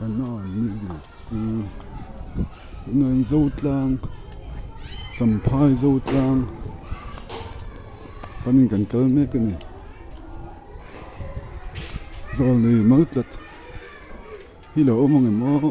Kanan Middle School tunah hian Zotlang Champhai Zotlang panin kan kal mek a ni zawl nei mal tlat hi lo awm ang em aw.